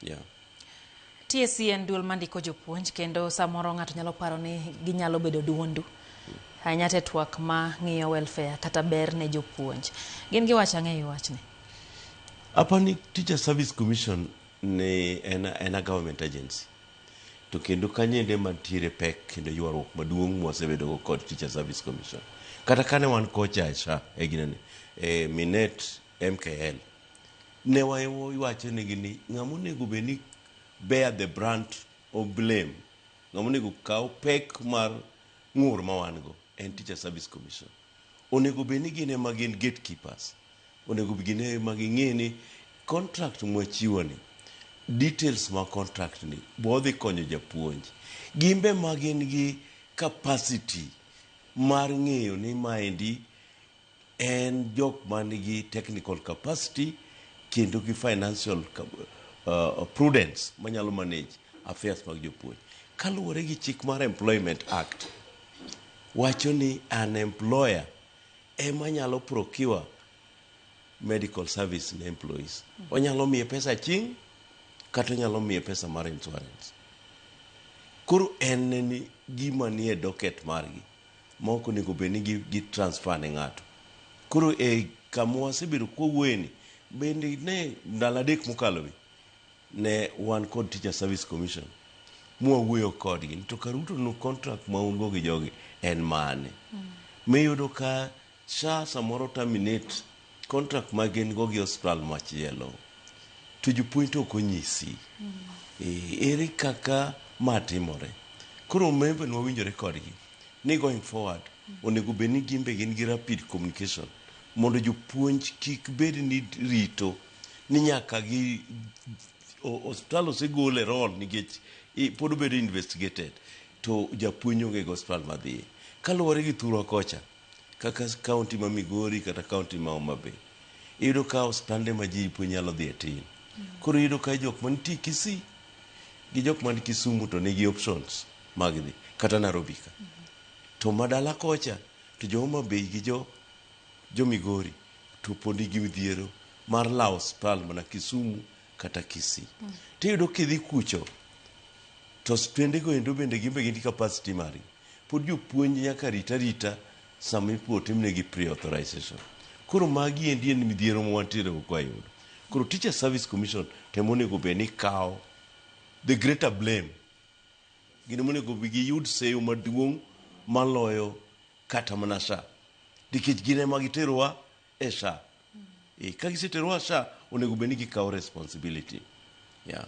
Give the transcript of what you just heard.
Yeah. TSC en duol mandiko jopuonj kendo samoro ng'ato nyalo paro ni ginyalo bedo duondu ahinya te twak ma ng'iyo welfare kata ber ne jopuonj. Gin giwacho ang'e e wachni? Apani Teacher Service Commission ni en a government agency. To kendo kanyende mantiere pek kendo ywaruok maduong' mwasebedogo kod Teacher Service Commission. Kata kane wan kocha e SHA e ginene, e Minet MKL, ne wawacho negi ni ng'ama onego bed ni bear the brunt of blame, ng'ama onego kaw pek mar ng'ur ma wan go en Teacher Service Commission. Onego bed ni gin ema gin gatekeepers. Onego bed gin ema ging'e ni contract mwachiwo ni, details ma contract ni bodhi konyo japuonj. Gin be ma gin gi capacity mar ng'eyo ni maendi en jok man gi technical capacity kendo gi financial prudence manyalo manage affairs mag jopuonj. Kaluwore gi chik mar Employment Act, wacho ni an employer ema nyalo procure medical service ne employees. Onyalo miye pesa aching' kata onyalo miye pesa mar insurance. Koro en ni gima nie docket margi ma ok onego bed ni gi transfer ne ng'ato. Koro e kama wasebedo kwawuoye ni bende ne ndalo 3 mokalo gi ne wan kod Teacher Service Commission mwawuoyo kodgi to karuto no contract ma un go gi jogi en mane. Miyudo ka SHA samoro terminate contract ma gin go gi osiptal machielo to jopuonj to ok onyisi. Ere kaka ma timore? Koro membe nwawinjore kodgi ni going forward onego bed ni gin be gin gi rapid communication mondo jopuonj kik bed ni rito ni nyaka gi osiptal osegol e roll nikech pod obedo investigated to japuonj onge go osiptal madhiye. Kaluwore gi thurwa kocha kaka county ma Migori kata county ma Homa Bay, iyudo ka osiptande ma ji puonj nyalo dhiye tin. Koro iyudo ka jok mantie Kisii gi jok man Kisumu to nigi options mag dhi kata Nairobi ka. To madala kocha to jo Homa Bay gi jo Migori to pod nigi midhiero mar lawo osiptal mana Kisumu kata Kisii. Tiyudo kidhi kucho to osiptende go endo bende gin be gin gi capacity margi. Pod jopuonj nyaka rit arita sama ipo timnegi pre-authorization. Koro magi endi en midhiero ma wantiere go kwayudo. Koro Teacher Service Commission temo onego bed ni kawo the greater blame. Gin monego bi giyud seyo maduong' maloyo kata mana SHA. Nikech gin ema giterowa e SHA. Ka giseterowa SHA, onego bed ni gikawo responsibility. Yeah.